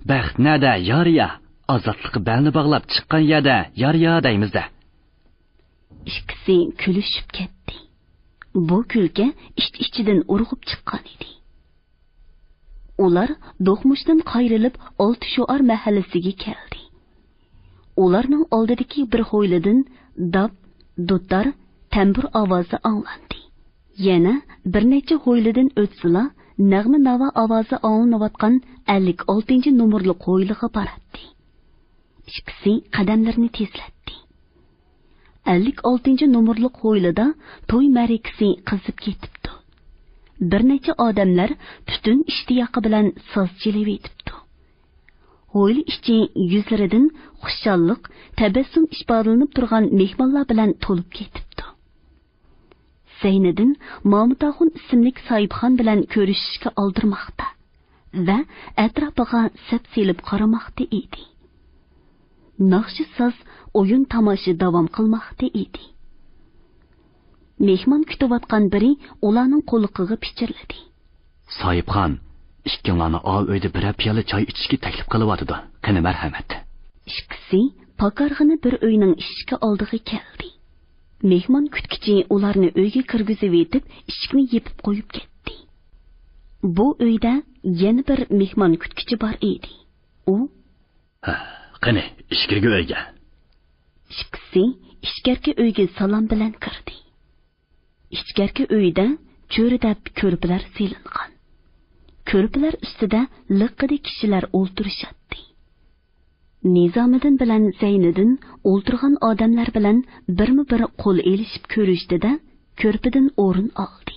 بەخت نەدە، يار يا؟ ئازادلىققا بەلنى باغلاپ چىققان يەردە يار يا دەيمىز-دە. ئىككىسى كۈلۈشۈپ كەتتى. بۇ كۈلكە ئىچ-ئىچىدىن ئۇرغۇپ چىققان ئىدى. ئۇلار دوقمۇشتىن قايرىلىپ، ئالتە شوئار مەھەللىسىگە كەلدى. ئۇلارنىڭ ئالدىدىكى بىر ھويلىدىن داپ، دۇتار، تەمبۇر ئاۋازى ئاڭلاندى. يەنە بىر نەچچە ھويلىدىن ئۆتسىلا، نەغمە-ناۋا ئاۋازى ئاڭلىنىۋاتقان ئەللىك ئالتىنچى نومۇرلۇق ھويلىغا باراتتى. ئىككىسى قەدەملىرىنى تېزلەتتى. ئەللىك ئالتىنچى نومۇرلۇق ھويلىدا توي مەرىكىسى قىزىپ كېتىپتۇ. بىر نەچچە ئادەملەر پۈتۈن ئىشتىياقى بىلەن ساز چېلىۋېتىپتۇ. ھويلا ئىچى يۈزلىرىدىن خۇشاللىق، تەبەسسۇم ئىپادىلىنىپ تۇرغان مېھمانلار بىلەن تولۇپ كېتىپتۇ. زەينىدىن مامۇتئاخۇن ئىسىملىك ساھىبخان بىلەن كۆرۈشۈشكە ئالدىرىماقتا ۋە ئەتراپىغا سەپسېلىپ قارىماقتا ئىدى. ناخشا-ساز، ئويۇن-تاماشا داۋام قىلماقتا ئىدى. مېھمان كۈتۈۋاتقان بىرى ئۇلارنىڭ قۇلىقىغا پىچىرلىدى. ساھىبخان، ئىككىڭلارنى ئاۋۇ ئۆيدە بىرەر پىيالە چاي ئىچىشكە تەكلىپ قىلىۋاتىدۇ. قېنى، مەرھەمەت. ئىككىسى پاكارخانا بىر ئۆينىڭ ئىشىكى ئالدىغا كەلدى. مېھمان كۈتكۈچى ئۇلارنى ئۆيگە كىرگۈزۈۋېتىپ، ئىشىكنى يېپىپ قويۇپ كەتتى. بۇ ئۆيدە يەنە بىر مېھمان كۈتكۈچى بار ئىدى. ئۇ، ھە، قېنى، ئىچكىرىكى ئۆيگە. ئىككىسى ئىچكىرىكى ئۆيگە سالام بىلەن كىردى. ئىچكىرىكى ئۆيدە چۆرىدەپ كۆرپىلەر سېلىنغان. كۆرپىلەر ئۈستىدە لىققىدە كىشىلەر ئولتۇرۇشاتتى. نىزامىدىن بىلەن زەينىدىن ئولتۇرغان ئادەملەر بىلەن بىرمۇ بىر قول ئېلىشىپ كۆرۈشتى-دە، كۆرپىدىن ئورۇن ئالدى.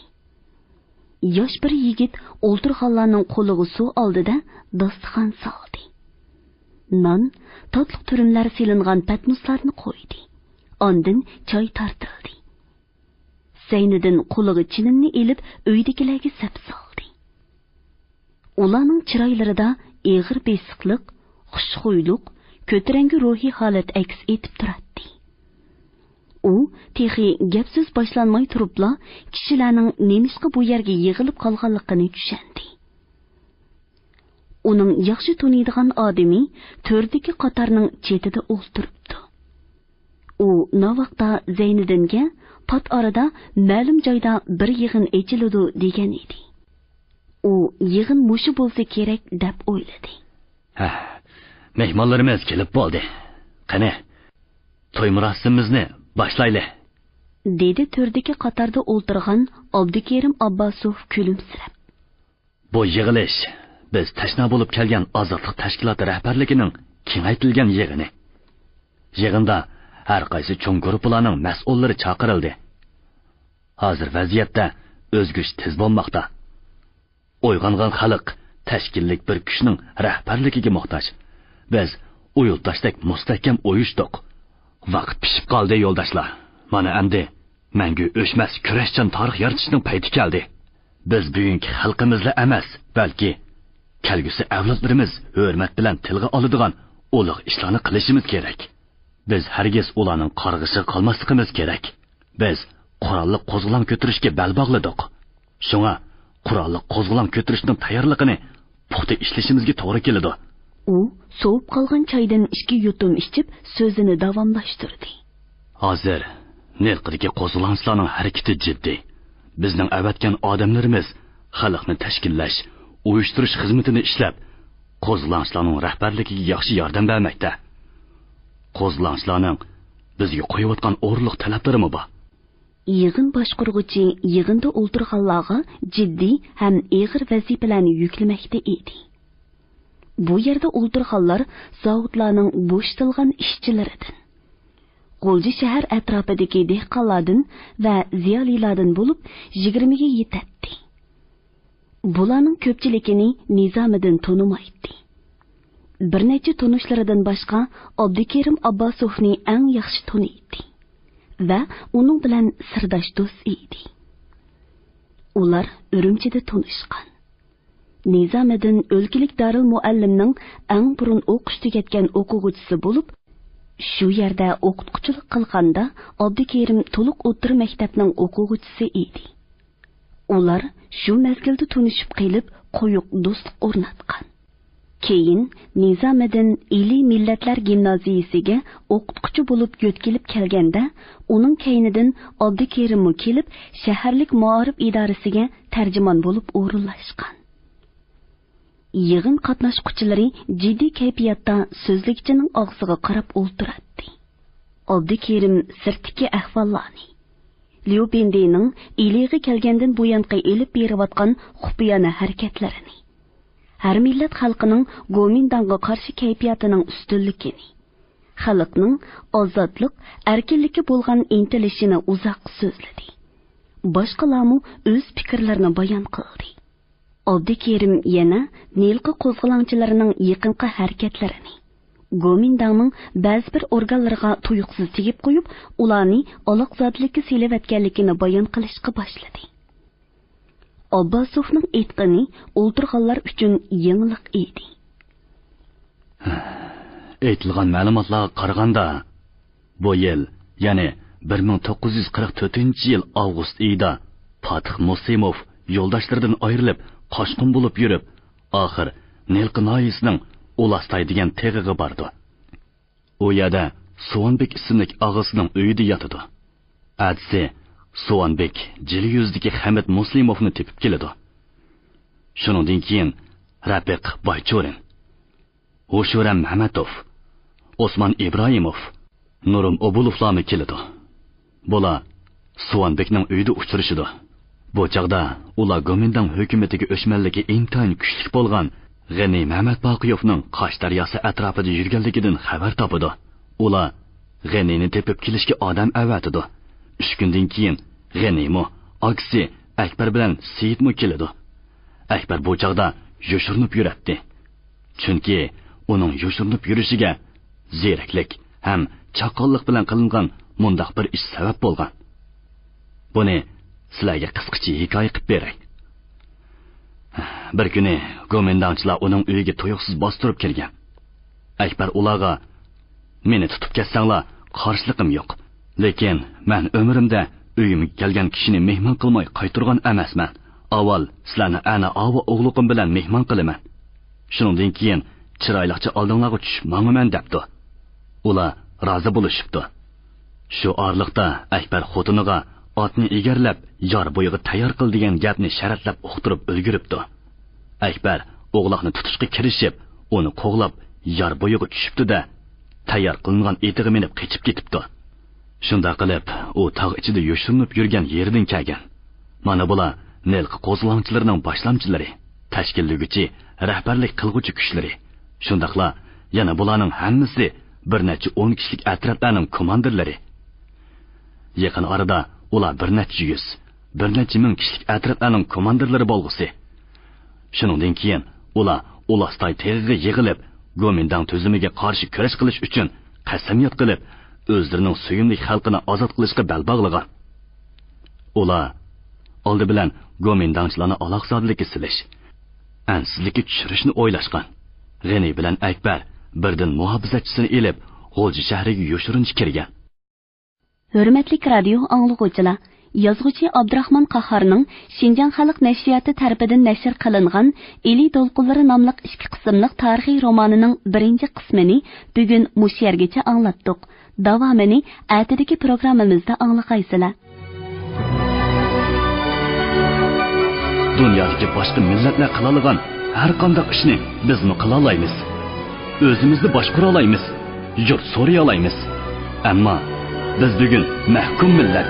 ياش بىر يىگىت ئولتۇرغانلارنىڭ قولىغا سۇ ئالدى-دە، داستىخان سالدى. نان، تاتلىق تۈرۈملەر سېلىنغان پەتنۇسلارنى قويدى. ئاندىن چاي تارتىلدى. زەينىدىن قولىغا چىنىننى ئېلىپ، ئۆيدىكىلەرگە سەپ سالدى. ئۇلارنىڭ چىرايلىرىدا ئېغىر بېسىقلىق، خۇشخۇيلۇق، كۆتۈرەڭگۈ روھىي ھالەت ئەكس ئېتىپ تۇراتتى. ئۇ تېخى گەپ-سۆز باشلانماي تۇرۇپلا، كىشىلەرنىڭ نېمىشقا بۇ يەرگە يىغىلىپ قالغانلىقىنى چۈشەندى. ئۇنىڭ ياخشى تونۇيدىغان ئادىمى تۆردىكى قاتارنىڭ چېتىدە ئولتۇرۇپتۇ. ئۇ ناۋاقتا زەينىدىنگە پات ئارىدا مەلۇم جايدا بىر يىغىن ئېچىلىدۇ دېگەن ئىدى. ئۇ يىغىن مۇشۇ بولسا كېرەك دەپ ئويلىدى. ھە، مېھمانلىرىمىز كېلىپ بولدى. قېنى، توي مۇراسىمىمىزنى باشلايلى، دېدى تۆردىكى قاتاردا ئولتۇرغان ئابدۇكېرىم ئابباسوف كۈلۈمسىرەپ. بۇ يىغىلىش بىز تەشنا بولۇپ كەلگەن ئازادلىق تەشكىلاتى رەھبەرلىكىنىڭ كېڭەيتىلگەن يىغىنى. يىغىندا ھەر قايسى چوڭ گۇرۇپپىلارنىڭ مەسئۇللىرى چاقىرىلدى. ھازىر ۋەزىيەتتە ئۆزگىرىش تېز بولماقتا. ئويغانغان خەلق تەشكىللىك بىر كۈچنىڭ رەھبەرلىكىگە موھتاج. بىز ئۇيۇلداشتەك مۇستەھكەم ئۇيۇشتۇق. ۋاقىت پىشىپ قالدى، يولداشلار. مانا ئەمدى مەڭگۈ ئۆچمەس كۈرەشچان تارىخ يارىتىشنىڭ پەيتى كەلدى. بىز بۈگۈنكى خەلقىمىزلا ئەمەس، بەلكى كەلگۈسى ئەۋلادلىرىمىز ھۆرمەت بىلەن تىلغا ئالىدىغان ئۇلۇغ ئىشلارنى قىلىشىمىز كېرەك. بىز ھەرگىز ئۇلارنىڭ قارغىشىغا قالماسلىقىمىز كېرەك. بىز قوراللىق قوزغىلاڭ كۆتۈرۈشكە بەل باغلىدۇق. شۇڭا قوراللىق قوزغىلاڭ كۆتۈرۈشنىڭ تەييارلىقىنى پۇختا ئىشلىشىمىزگە توغرا كېلىدۇ. ئۇ سوۋۇپ قالغان چايدىن ئىككى يۇتۇم ئىچىپ، سۆزىنى داۋاملاشتۇردى. ھازىر نىرقىدىكى قوزغىلاڭچىلارنىڭ ھەرىكىتى جىددىي. بىزنىڭ ئەۋەتكەن ئادەملىرىمىز خەلقنى تەشكىللەش، ئۇيۇشتۇرۇش خىزمىتىنى ئىشلەپ، قوزغىلاڭچىلارنىڭ رەھبەرلىكىگە ياخشى ياردەم بەرمەكتە. قوزغىلاڭچىلارنىڭ بىزگە قويۇۋاتقان ئورۇنلۇق تەلەپلىرىمۇ بار. يىغىن باشقۇرغۇچى يىغىندا ئولتۇرغانلارغا جىددىي ھەم ئېغىر ۋەزىپىلەرنى يۈكلىمەكتە ئىدى. بۇ يەردە ئولتۇرغانلار زاۋۇتلارنىڭ بوشىتىلغان ئىشچىلىرىدىن، غۇلجا شەھەر ئەتراپىدىكى دېھقانلاردىن ۋە زىيالىيلاردىن بولۇپ يىگىرمىگە يېتەتتى. بۇلارنىڭ كۆپچىلىكىنى نىزامىدىن تونۇمايتتى. بىر نەچچە تونۇشلىرىدىن باشقا ئابدۇكېرىم ئابباسوفنى ئەڭ ياخشى تونۇيتتى ۋە ئۇنىڭ بىلەن سىرداش دوست ئىدى. ئۇلار ئۈرۈمچىدە تونۇشقان. نىزامىدىن ئۆلكىلىك دارىلمۇئەللىمنىڭ ئەڭ بۇرۇن ئوقۇش تۈگەتكەن ئوقۇغۇچىسى بولۇپ، شۇ يەردە ئوقۇتقۇچىلىق قىلغاندا ئابدۇكېرىم تولۇق ئوتتۇرا مەكتەپنىڭ ئوقۇغۇچىسى ئىدى. ئۇلار شۇ مەزگىلدە تونۇشۇپ قېلىپ، قويۇق دوستلۇق ئورناتقان. كېيىن نىزامىدىن ئىلى مىللەتلەر گىمنازىيىسىگە ئوقۇتقۇچى بولۇپ يۆتكىلىپ كەلگەندە، ئۇنىڭ كەينىدىن ئابدۇكېرىممۇ كېلىپ، شەھەرلىك مائارىپ ئىدارىسىگە تەرجىمان بولۇپ ئورۇنلاشقان. يىغىن قاتناشقۇچىلىرى جىددىي كەيپىياتتا سۆزلىگۈچىنىڭ ئاغزىغا قاراپ ئولتۇراتتى. ئابدۇكېرىم سىرتتىكى ئەھۋاللارنى، ليۇ بىندىنىڭ ئىلىغا كەلگەندىن بۇيانقى ئېلىپ بېرىۋاتقان خۇپىيانە ھەرىكەتلىرىنى، ھەر مىللەت خەلقىنىڭ گومىنداڭغا قارشى كەيپىياتىنىڭ ئۈستۈنلۈكىنى، خەلقنىڭ ئازادلىق، ئەركىنلىككە بولغان ئىنتىلىشىنى ئۇزاق سۆزلىدى. باشقىلارمۇ ئۆز پىكىرلىرىنى بايان قىلدى. ئابدۇكېرىم يەنە نىلقا قوزغىلاڭچىلىرىنىڭ يېقىنقى ھەرىكەتلىرىنى، گومىنداڭنىڭ بەزى بىر ئورگانلىرىغا تۇيۇقسىز تېگىپ قويۇپ، ئۇلارنى ئالاقزادىلىككە سېلىۋەتكەنلىكىنى بايان قىلىشقا باشلىدى. ئابباسوفنىڭ ئېيتقىنى ئولتۇرغانلار ئۈچۈن يېڭىلىق ئىدى. ئېيتىلغان مەلۇماتلارغا قارىغاندا، بۇ يىل، يەنى بىر مىڭ توققۇز يۈز قىرىق تۆتىنچى يىل ئاۋغۇست ئېيىدا پاتىخ مۇسىموف يولداشلىرىدىن ئايرىلىپ، قاچقۇن بولۇپ يۈرۈپ، ئاخىر نىلقا ناھىيىسىنىڭ ئۇلاستاي دېگەن تېغىغا بارىدۇ. ئۇ يەردە سۇۋانبېك ئىسىملىك ئاغىسىنىڭ ئۆيىدە ياتىدۇ. ئەتىسى سۇۋانبېك جىلى يۈزىدىكى خەمىت مۇسلىموفنى تېپىپ كېلىدۇ. شۇنىڭدىن كېيىن رەپىق بايچورىن، ھوشۇرەم مەمەتوف، ئوسمان ئىبراھىموف، نۇرۇم ئوبۇلوفلارمۇ كېلىدۇ. بۇلار سۇۋانبېكنىڭ ئۆيىدە ئۇچرىشىدۇ. بۇ چاغدا ئۇلار گومىنداڭ ھۆكۈمىتىگە ئۆچمەنلىكى ئىنتايىن كۈچلۈك بولغان غېنى مەمەت باقىيوفنىڭ قاش دەرياسى ئەتراپىدا يۈرگەنلىكىدىن خەۋەر تاپىدۇ. ئۇلار غېنىنى تېپىپ كېلىشكە ئادەم ئەۋەتىدۇ. ئۈچ كۈندىن كېيىن غېنىمۇ، ئاكىسى ئەكبەر بىلەن سېيىتمۇ كېلىدۇ. ئەكبەر بۇ چاغدا يوشۇرۇنۇپ يۈرەتتى. چۈنكى ئۇنىڭ يوشۇرۇنۇپ يۈرۈشىگە زېرەكلىك ھەم چاققانلىق بىلەن قىلىنغان مۇنداق بىر ئىش سەۋەب بولغان. بۇنى سىلەرگە قىسقىچە ھېكايە قىلىپ بېرەي. بىر كۈنى گومىنداڭچىلار ئۇنىڭ ئۆيىگە تۇيۇقسىز باستۇرۇپ كىرگەن. ئەكبەر ئۇلارغا، «مېنى تۇتۇپ كەتسەڭلار، قارشىلىقىم يوق. لېكىن مەن ئۆمرۈمدە ئۆيۈمگە كەلگەن كىشىنى مېھمان قىلماي قايتۇرغان ئەمەسمەن. ئاۋۋال سىلەرنى ئەنە ئاۋۇ ئوغلىقىم بىلەن مېھمان قىلىمەن. شۇنىڭدىن كېيىن چىرايلىقچە ئالدىڭلارغا چۈشۈپ ماڭىمەن» دەپتۇ. ئۇلار رازى بولۇشۇپتۇ. شۇ ئارىلىقتا ئەكبەر خوتۇنىغا ئاتنى ئېگەرلەپ، يار بويىغا تەييار قىل دېگەن گەپنى شەرەتلەپ ئۇقتۇرۇپ ئۈلگۈرۈپتۇ. ئەكبەر ئوغلاقنى تۇتۇشقا كىرىشىپ، ئۇنى قوغلاپ، يار بويىغا چۈشۈپتۇ-دە، تەييار قىلىنغان ئېتىغا مىنىپ قېچىپ كېتىپتۇ. شۇنداق قىلىپ، ئۇ تاغ ئىچىدە يوشۇرۇنۇپ يۈرگەن يېرىدىن كەلگەن. مانا بۇلار نىلقا قوزغىلاڭچىلىرىنىڭ باشلامچىلىرى، تەشكىللىگۈچى، رەھبەرلىك قىلغۇچى كۈچلىرى. شۇنداقلا يەنە بۇلارنىڭ ھەممىسى بىر نەچچە ئون كىشىلىك ئەترەتلەرنىڭ كوماندىرلىرى. يېقىن ئارىدا ئۇلار بىر نەچچە يۈز، بىر نەچچە مىڭ كىشىلىك ئەترەتلەرنىڭ كوماندىرلىرى بولغۇسى. شۇنىڭدىن كېيىن ئۇلار ئۇلاستاي تېغىغا يىغىلىپ، گومىنداڭ تۈزۈمىگە قارشى كۈرەش قىلىش ئۈچۈن قەسەمياد قىلىپ، ئۆزلىرىنىڭ سۆيۈملۈك خەلقىنى ئازاد قىلىشقا بەل باغلىغان. ئۇلار ئالدى بىلەن گومىنداڭچىلارنى ئالاقزادىلىككە سېلىش، ئەنسىزلىككە چۈشۈرۈشنى ئويلاشقان. غېنى بىلەن ئەكبەر بىردىن مۇھاپىزەتچىسىنى ئېلىپ، غۇلجا شەھىرىگە يوشۇرۇنچە كىرگەن. ھۆرمەتلىك رادىيو ئاڭلىغۇچىلار، يازغۇچى ئابدۇراخمان قاھارنىڭ شىنجاڭ خەلق نەشرىياتى تەرىپىدىن نەشر قىلىنغان ئىلى دولقۇنلىرى ناملىق ئىككى قىسىملىق تارىخىي رومانىنىڭ بىرىنچى قىسمىنى بۈگۈن مۇشۇ يەرگىچە ئاڭلاتتۇق. داۋامىنى ئەتىدىكى پروگراممىمىزدا ئاڭلىغايسىلەر. دۇنيادىكى باشقا مىللەتلەر قىلالىغان ھەر قانداق ئىشنى بىزمۇ قىلالايمىز. ئۆزىمىزنى باشقۇرالايمىز. يۇرت سورىيالايمىز. ئەمما بىز بۈگۈن مەھكۇم مىللەت.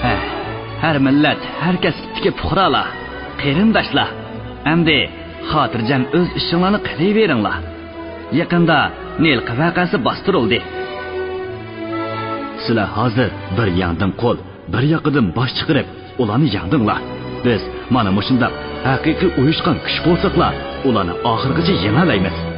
ھە، ھەر مىللەت، ھەر كەسىپتىكى پۇقرالار، قېرىنداشلار، ئەمدى خاتىرجەم ئۆز ئىشىڭلارنى قىلىۋېرىڭلار. يېقىندا نىلقا ۋەقەسى باستۇرۇلدى. سىلەر ھازىر بىر ياندىن قول، بىر ياقىدىن باش چىقىرىپ، ئۇلارنى يەڭدىڭلار. بىز مانا مۇشۇنداق ھەقىقىي ئۇيۇشقان كۈچ بولساقلا، ئۇلارنى ئاخىرغىچە يېڭەلەيمىز.